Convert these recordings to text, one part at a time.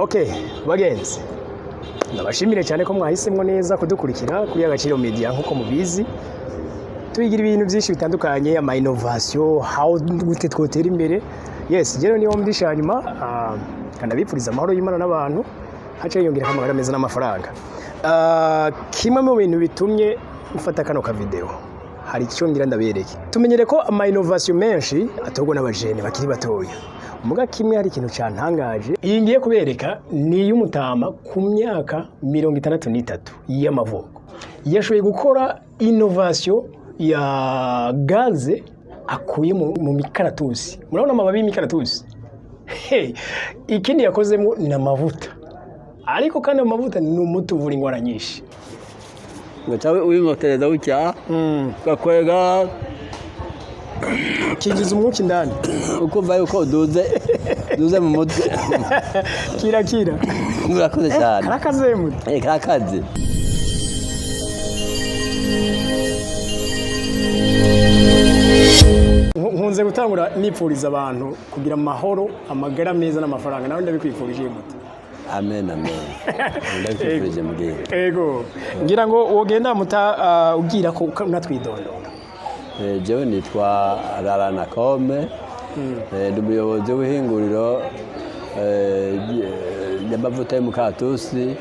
Okay, bagenzi, ndabashimire cyane ko mwahisemo neza kudukurikira kuri Agaciro Media. Nk'uko mubizi, tuyigira ibintu byinshi bitandukanye, ama innovation, how gute twotera imbere. Yes, rero niyo mdisha hanyuma kanabipfuriza amahoro y'Imana n'abantu, haca yiyongera amagara meza n'amafaranga. Kimwe mu bintu bitumye mfata kano ka video, hari icyo ngira ndabereke. Tumenyere ko ama innovation menshi atorwa n'abajene bakiri batoya. Muga kimwe, hari ikintu cyantangaje. Iyi ngiye kubereka ni iy'umutama ku myaka 63 y'amavuko. Yashoboye gukora innovation ya gaze akuye mu mikaratusi. Murabona amababi y'imikaratusi. Hey, ikindi yakozemo ni amavuta. Ariko kandi ayo mavuta ni umuti uvura indwara nyinshi. Ugaca wimotereza gutya, ugakwega. Kinjiza umwuka indani. Ukumva yuko uduze duze mu mutwe. Kira kira. Murakoze cyane. Karakazemute. Eh, karakaze. Nkunze gutangura nipfuriza abantu kugira amahoro, amagara meza n'amafaranga. Nawe ndabikwifurije muto. Amen, amen, ndakwifurije mbwira. Ego, ngira ngo wogenda muta ubwira ko unatwidondora. Jewe nitwa Rarana Kome. Ndi umuyobozi w'ihinguriro ry'amavuta y'umukatusi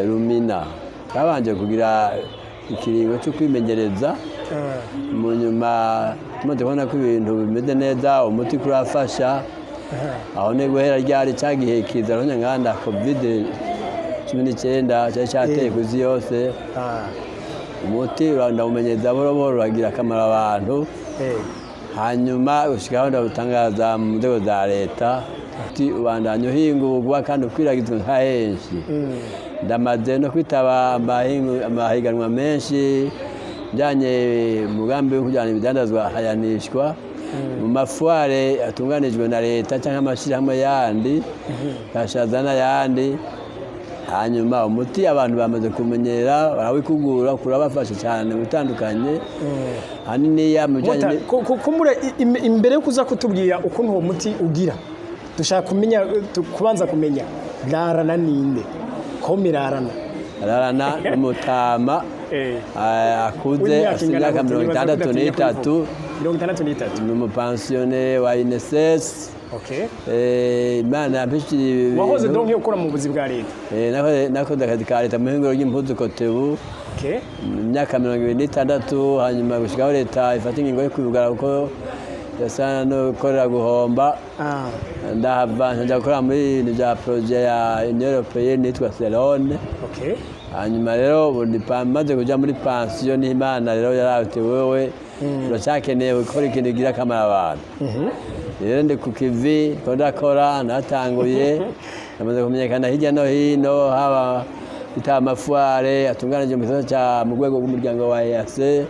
Rumina. Twabanje kugira ikiringo cyo kwimenyereza, mu nyuma tumaze kubona ko ibintu bimeze neza, umuti kurafasha. Aho ni guhera ryari cya gihe kiza nganda COVID-19 cyari cyateye ku isi yose. Umuti ndawumenyereza buhoro buhoro, uragira akamaro abantu. Hanyuma gushikaho ndawutangaza mu nzego za leta. Umuti ubandanya uhingurwa kandi ukwiragizwa nka henshi. Ndamaze no kwitaba amahiganwa menshi njyanye umugambi wo kujyana ibidandazwa hayanishwa mu mafuare atunganijwe na leta cyangwa amashyirahamwe yandi kashaza n'ayandi. Hanyuma umuti abantu bamaze kumenyera, barawikugura, kurabafasha cyane mu bitandukanye, haniniya mu bijyanye Muta, kumbure imbere yo kuza kutubwira ukuntu uwo muti ugira, dushaka kumenya, kubanza kumenya Rarana ninde, Kome Rarana. Rarana n'umutama akuze. W'imyaka Afite ingana imyaka gute? mirongo Nibaza ko itandatu udatinya n'itatu. kubivuga. 63. Ni umupansiyone wa UNSS. Imana yampishiriye ibi Wahoze bintu. donc ukora mu buzi bwa leta? Nakoze akazi ka leta mu ihinguriro ry'impuzu Kotebu mu myaka 26. Hanyuma gushikaho leta ifata ingingo yo kwibugara kuko yasa no gukorera guhomba. Ndahava nja gukora muri ibintu bya projet ya Union Européenne yitwa Selone. Hanyuma rero ubu maze kuja muri pansiyo, n'Imana rero yarabite: "Wewe uracyakeneye gukora ikintu kigira akamaro abantu." Rero ndi ku kivi ko ndakora, natanguye, namaze kumenyekana hirya no hino, haba bitaba amafuare atunganije mu gisata ca mu rwego rw'umuryango wa EAC.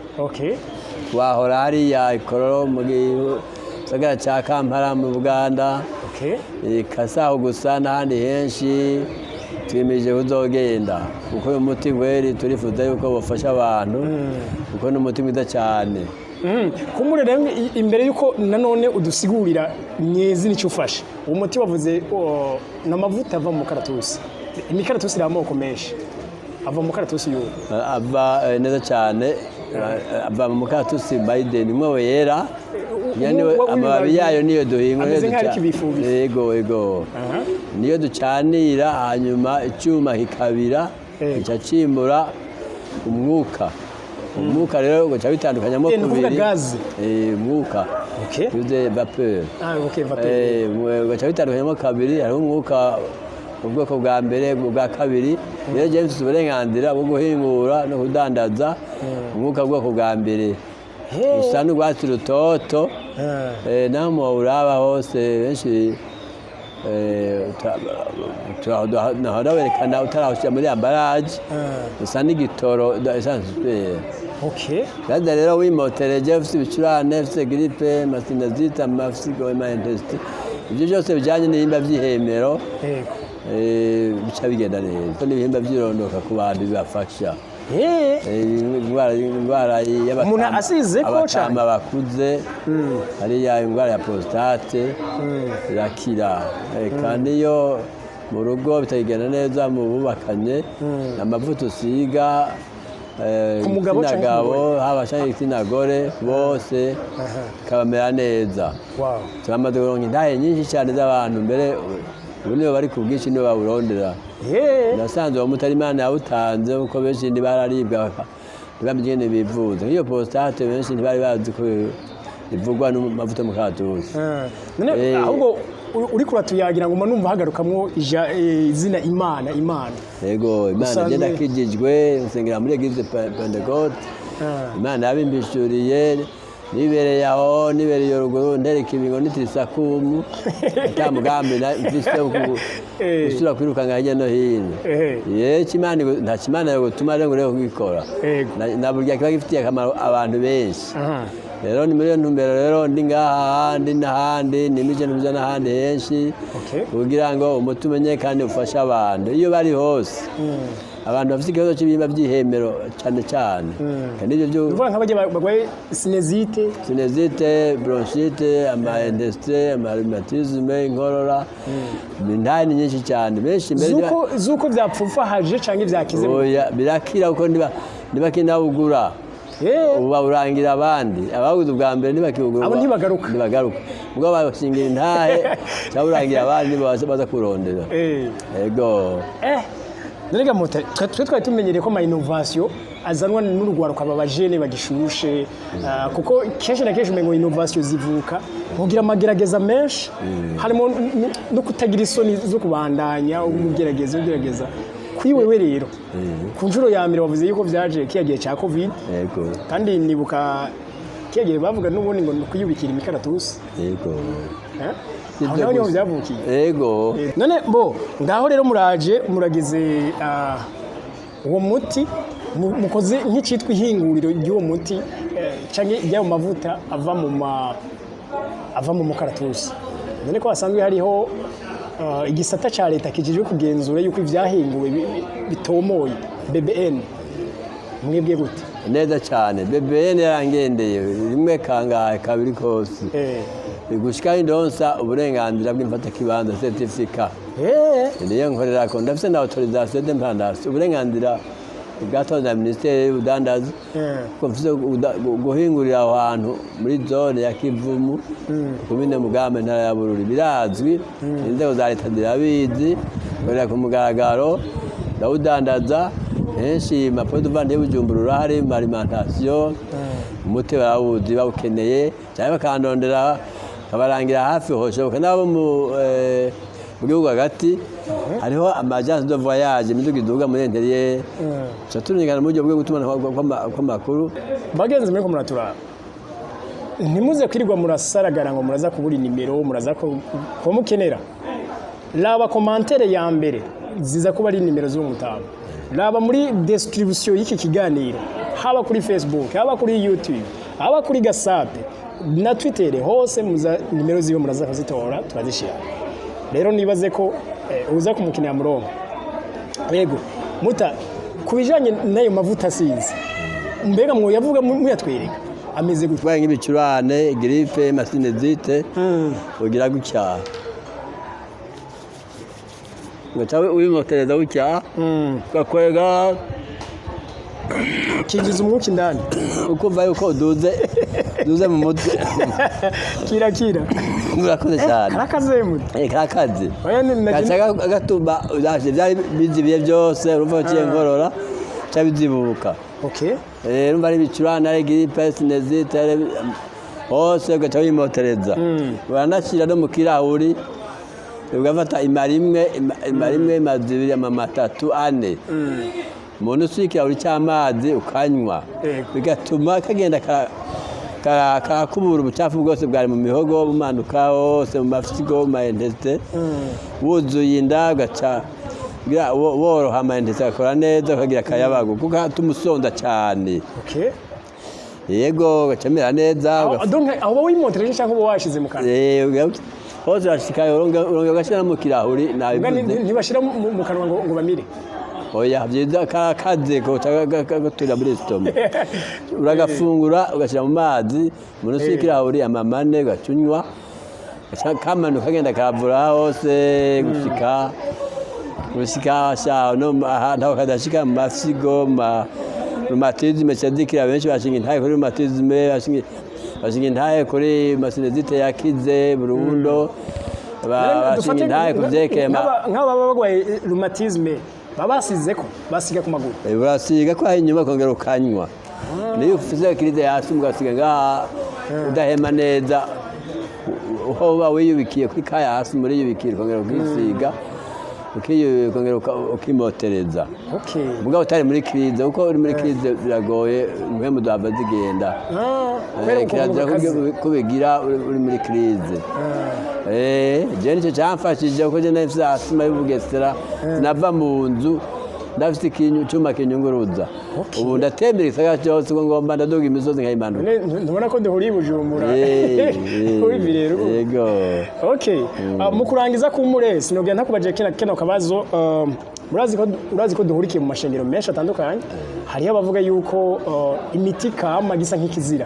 Wahora hariya ikororo mu gisagara ca Kampala mu Buganda. Kasaho gusa n'ahandi henshi twimirije kuzogenda, kuko uyu muti gweri turifuza yuko bufasha abantu, kuko ni umuti mwiza cyane. Kumbure rero imbere yuko nanone udusigurira nyezi nicyo ufashe uwo muti, wavuze ni amavuta ava mu karatusi. Imikaratusi iri amoko menshi. Ava mu karatusi y'ubu? Ava neza cyane, ava mu mukaratusi Biden umwe wera. Yani amababi yayo niyo duhinga. Ameze niyo nk'ariko ibifubifu. Yego. Niyo ducanira, hanyuma icyuma kikabira, kica cimbura umwuka. Umwuka rero ugaca bitandukanyamo Ni ukuvuga kubiri. gaze. Umwuka. Yuze vapeur. Ah, okay, vapeur. Ugaca bitandukanyamo kabiri. Hariho umwuka ubwoko bwa mbere, ubwa kabiri. Rero jewe mfise uburenganzira bwo guhingura no kudandaza umwuka bwoko bwa mbere. Usa n'urwatsi rutoto. Naho uraba hose benshi nahora werekana utarawushyira muri emballage. Usa n'igitoro da essence super. Kandi rero wimotereje, ufite ibicurane, ufite grippe, ama sinusite, amafisigo, ama intestins, ibyo byose bijyanye n'ibihimba by'ihemero, bica bigenda neza. N'ibihimba by'irondoka ku bantu bibafasha. Indwara y'abatama. Umuntu asize ko Abatama cane? bakuze hariya, indwara ya prostate irakira. Kandi iyo Mu rugo bitagenda neza mu bubakanye, amavuta usiga Ku mugabo igitsina canke ku gabo, mugore? Haba canke igitsina gore, bose kabamera neza. Turamaze kuronka intahe nyinshi cyane z'abantu, mbere ubu nibo bari ku bwinshi, nibo bawurondera. Nasanze uwo mutari Imana yawutanze, kuko benshi ntibararibwa, ntibamenye ingene bivuza. Nk'iyo prostate, benshi ntibari bazi ko ivugwa n'amavuta mukaratusi. None ahubwo uriko uratuyagira ngo numva hagarukamwo izina Imana, Imana. Yego, Imana. Agenda akijijwe, nsengera muri Église Pentecôte. Imana yabimbishuriye nibereye aho, nibereye ruguru, ntereka ibingo nitirisakumu, ata mugambi mfise wo gusubira kwirukanga hirya no hino. Ye, Imana nta Imana yo gutuma rero ngo ureke kugikora. Na burya kiba gifitiye akamaro abantu benshi. Rero ni muri iyo ntumbero rero ndi ngaha, ndi n'ahandi, nimije ntuja n'ahandi henshi kugira ngo umuti umenyekane, ufashe abantu iyo bari hose, abantu bafite ikibazo cy'ibihimba by'ihemero cyane cyane. Kandi ibyo byo Uvuga nk'abajya barwaye sinezite? Sinezite, bronchite, ama intestin, ama rhumatisme, inkorora, ni intahe ni nyinshi cyane, benshi mbere Zuko byapfufahaje canke vyakize? Oya, birakira, kuko niba nibakinawugura ubu bawurangira abandi. Abaguze ubwa mbere ntibakiwugura. Abo ntibagaruka. Ntibagaruka ubwo bashingira intahe cyangwa urangira abandi, nibo baza kurondera. Ego. None ga muta, twe twari tumenyereye ko ama innovation azanwa n'urugwaruka, aba bajene bagishushe, kuko kenshi na kenshi umengo innovation zivuka mugira amagerageza menshi, harimo no kutagira isoni zo kubandanya umugerageza ugerageza. Kuri wewe rero, ku nshuro ya mbere wavuze yuko vyaje kiya gihe cya Covid. Ego. Kandi nibuka kiya gihe bavuga n'ubundi ngo ni ukuyubikira imikaratusi. Ego. Eh? Aho naho niho vyavukiye? Ego. None bo ngaho rero muraje muragize uwo muti, mukoze nk'icitwa ihinguriro ry'uwo muti canke ry'ayo mavuta ava mu mukaratusi. None ko hasanzwe hariho igisata ca leta kijejwe kugenzura yuko ivyahinguwe bitomoye, BBN, mwebwe gute? Neza cyane. BBN yarangendeye rimwe, kangahe, kabiri kose, gushika indonsa uburenganzira bw'imfatakibanza, certificat. Niyo nkorera ko ndafite na autorisation d'implantation, uburenganzira bwatanzwe na minisiteri y'ubudandazi, ko mfise guhingurira aho hantu muri zone ya Kivumu, komine Mugamba, intara ya Bururi. Birazwi, inzego za leta zirabizi. Nkorera ku mugaragaro, ndawudandaza henshi, ma points de vente y'Bujumbura urahari, mu alimentation. Umuti barawuzi, bawukeneye cyangwa bakandondera kabarangira hafi hoshoboka. N'abo mu gihugu hagati, hariho ama agence de voyage, imiduga iduga muri intérieur, tuca turungikana mu buryo bwo gutumanaho kw'amakuru. Bagenzi muriko muraturaba, ntimuze kwirirwa murasaragara ngo muraza kubura inimero, muraza kuba mukenera. Raba commentaire ya mbere, ziza kuba ari nimero z'uwo mutama. Raba muri description y'iki kiganiro, haba kuri Facebook, haba kuri YouTube, haba kuri Gasape na Twitter, hose muza nimero ziwe muraza kuzitora, turazishyira. Rero nibaze ko uza kumukinira murongo. Yego muta, ku bijanye n'ayo mavuta asize, mbega mwoyavuga, muyatwereka ameze gute? Urwaye nk'ibicurane, grippe, ma sinusite, ugira gutya, ugaca wimotereza gutya, ugakwega. Kinjiza umwuka indani. Ukumva yuko uduze mu mutwe. Kira kira. Urakoze cyane. Karakaze muta. Karakaze. Oya, gaca gatuma byari bizibiye byose, urumva uciye nkorora ca bizibuka. Urumva ari ibicurane, ari grippe, sinusite, hose ugaca wimotereza. Uranashyira no mu kirahuri, ugafata imara imwe, imara imwe, imara zibiri, amama atatu, ane, umuntu usuye ikirahuri cy'amazi ukanywa. Bigatuma kagenda karakubura ubucafu bwose bwari mu mihogo, bumanuka hose mu mafyigo, mu ma intestins, wuzuye inda, ugaca woroha, ama intestins agakora neza, ukagira akayabagu, kuko atuma usonza cyane. Yego, ugaca umera neza. Donc aho uba wimotereje cyangwa uba washize mu kanwa? Hose urashika, urongera ugashyira no mu kirahuri. Mbwa Nabivuze. Ntibashira mu kanwa ngo bamire? Oya, byiza karakaze gaturira muri estomac. Uragafungura, ugashyira mu mazi munsi y'ikirahuri, amamane, ugaca unywa, gaca kamanuka kagenda karavura hose gushika. Gushika sha no ahantu aho kadashika mu mafyigo, ma rhumatisme cyadikira. Benshi bashinga intahe kuri rhumatisme, bashinga intahe kuri ma sinusite yakize burundu, bashinga intahe ku vyerekeye Nk'aba baba barwaye rhumatisme, baba basizeko, basiga ku maguru? Urasiga ko aho inyuma, ukongera ukanywa. Niyo ufise crise hasi, ugasiga ngaha udahema neza, uho uba wiyubikiye kuri kaya hasi muriyubikira, ukongera ukisiga, ukongera ukimotereza. Mugabo utari muri crise, kuko uri muri crise biragoye, impwemu duhava zigenda. Ah, kubera ukuntu Kirazira gakaze. kubigira uri muri crise. Je nicyo cyamfashije, kuko je nari mfise asima y'ubugesera, sinava mu nzu ndafise icyuma kinyunguruza. Ubu ndatembera igisagara cyose uko ngomba, ndaduga imisozi nkayimanuka. Ntubona ko duhuriye i Bujumbura? Uri rero. Yego. Okay. Ah, mu kurangiza kumure sinogera ntakubaje kino kabazo. Urazi ko duhurikiye mu mashengero menshi atandukanye. Hariho abavuga yuko imiti kama gisa nk'ikizira,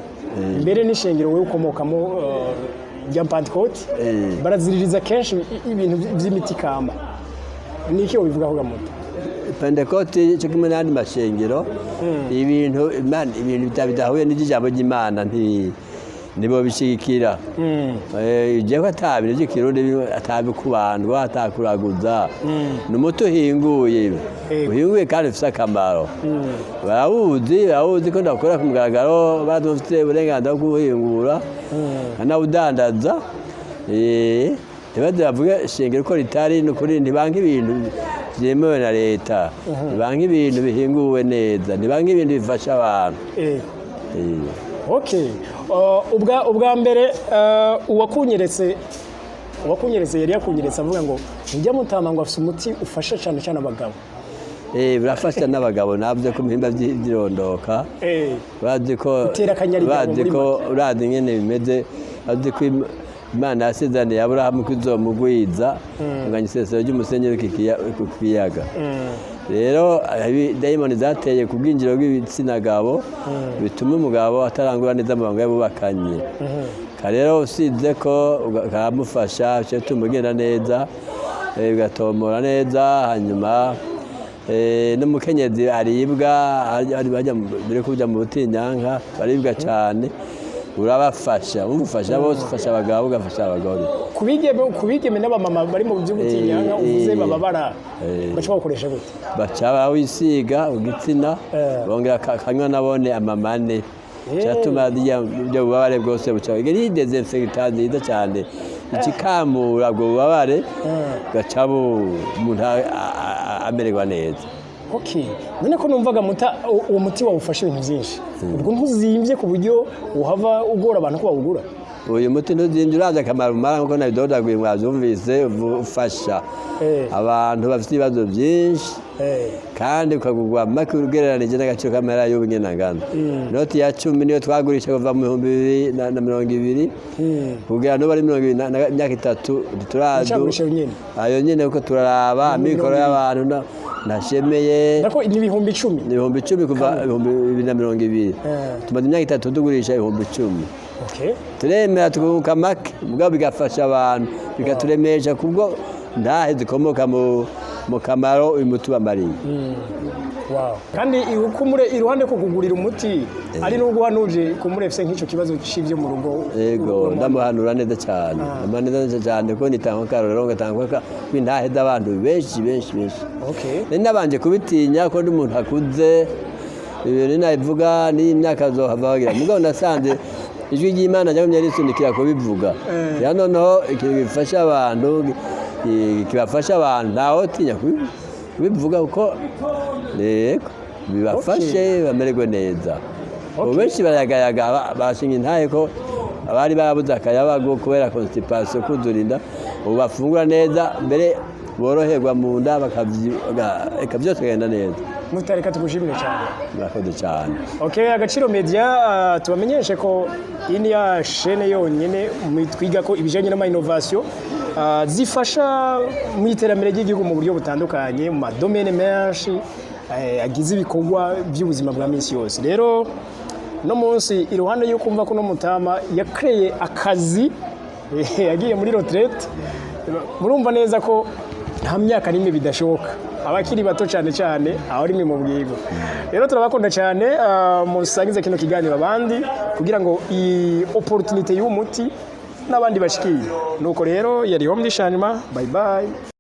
mbere n'ishengero wewe ukomokamo, rya Pentecôte, baraziririza kenshi ibintu by'imiti kama. Niki ubivugaho gamuto? Pentekote cyo kimwe n'andi mashengero, ibintu Imana, ibintu bidahuye n'iby'ijambo ry'Imana nibo bishigikira. Jewe ata bintu by'ikirundi atabikubandwa, atakuraguza, ni umuti uhinguye, uhinguye kandi ufise akamaro. Barawuzi ko ndakora ku mugaragaro, bazi ufite uburenganzira bwo kuwuhingura nkanawudandaza. Ntibaze bavuge ishengero ko ritari. Ni ukuri, ntibanka ibintu byemewe na leta, ntibanka ibintu bihinguwe neza, ntibanka ibintu bifasha abantu. Okay. Ubwa mbere, uwakunyeretse yari yakunyeretse avuga ngo ujya mutama ngo afite umuti ufasha cyane cyane abagabo. Birafasha n'abagabo nabyo ko ibihimba by'irondoka. Urazi ko Utera akanyarigabo urazi muri ko urazi ingene bimeze, urazi ko Imana yasezeraniye Aburahamu ko izomugwiza unganya isesero ry'umusenyi uri ku kiyaga. Rero dayimoni zateye ku bwinjiriro bw'ibitsina gabo, bituma umugabo atarangura neza amabanga y'abubakanye. Rero usibye ko karamufasha, bituma ugenda neza, bigatomora neza. Hanyuma n'umukenyezi aribwa, mbere yo kuja mu butinyanka baribwa cyane, urabafasha, umufasha bose, ufasha abagabo, ugafasha abagore. Kubigeme n'abamama bari mu by'ubutinyanga uvuze bababara, baca bawukoresha gute? Baca bawisiga ku gitsina, bongera kanywa nabone amamane, cyatuma burya bubabare bwose buca. Ni désinfectant nziza cyane, ikikamura ubwo bubabare, gaca umuntu amererwa neza. Okay. None ko numvaga muta uwo muti wawufasha ibintu byinshi, ubwo ntuzimbye ku buryo uhava ugora abantu ko bawugura? Uyu muti ntuzimbye, urazi akamaro umara, nkuko nabidodaguye mwabyumvise, ufasha abantu bafite ibibazo byinshi, kandi ukagurwa make ugereranije n'agaciro k'amahera y'ubu ingene angana. Inoti ya 10 niyo twagurisha kuva mu 2020 kugera n'ubu ari 20 imyaka 3 ntituradu. Uracagurisha ayo nyene? Ayo nyene, kuko turaraba amikoro y'abantu ntashemeye. Nako ni 10,000? Ni 10,000 kuva 2020. Tumaze imyaka 3 tugurisha 10,000. Turemera tukunguka make, mugabo bigafasha abantu, bikaturemesha kubwo ntahe zikomoka mu kamaro uyu muti ubamariye. Wow. Kandi kumure iruhande ko kugurira umuti ari n'ubwo wanuje kumure fise nk'ico kibazo c'ivyo mu rugo. Yego, ndamuhanura neza cyane, ndamuhanura neza cyane, kuko nitanga akarorero, ngatanga kw'intahe z'abantu benshi benshi benshi. Nari nabanje kubitinya ko ndi umuntu akuze, ibintu nabivuga n'imyaka zohava bagira, mugabo nasanze ijwi ry'Imana ryagumye risunikira kubivuga. Rero noneho ikintu gifasha abantu, kibafasha abantu, ntawe utinya kubivuga, kuko yego bibafashe bamererwe neza. Ubu benshi barayagayaga, bashinga intahe ko abari barabuze akayabagu kubera constipation, kuzura inda, ubu bafungura neza, mbere boroherwa mu nda, eka byose bikagenda neza. Mutareka tugushimire cyane. Murakoze cyane. Okay, Agaciro Media, tubamenyeshe ko iyi ni ya chaîne yonyene twiga ko ibijanye n'ama innovation zifasha mu iterambere ry'igihugu mu buryo butandukanye, mu ma domaines menshi agize ibikorwa by'ubuzima bwa minsi yose. Rero no munsi, iruhande yo kumva ko no mutama yakreye akazi, yagiye muri retraite, murumva neza ko Nta myaka n'imwe bidashoboka, abakiri bato cyane cyane aho rimwe mu bwigo. Rero turabakunda cyane. Musangize kino kiganiro abandi kugira ngo iyi opportunité y'uwo muti n'abandi bashikiye. Nuko rero yari Homme du Changement. Bye bye.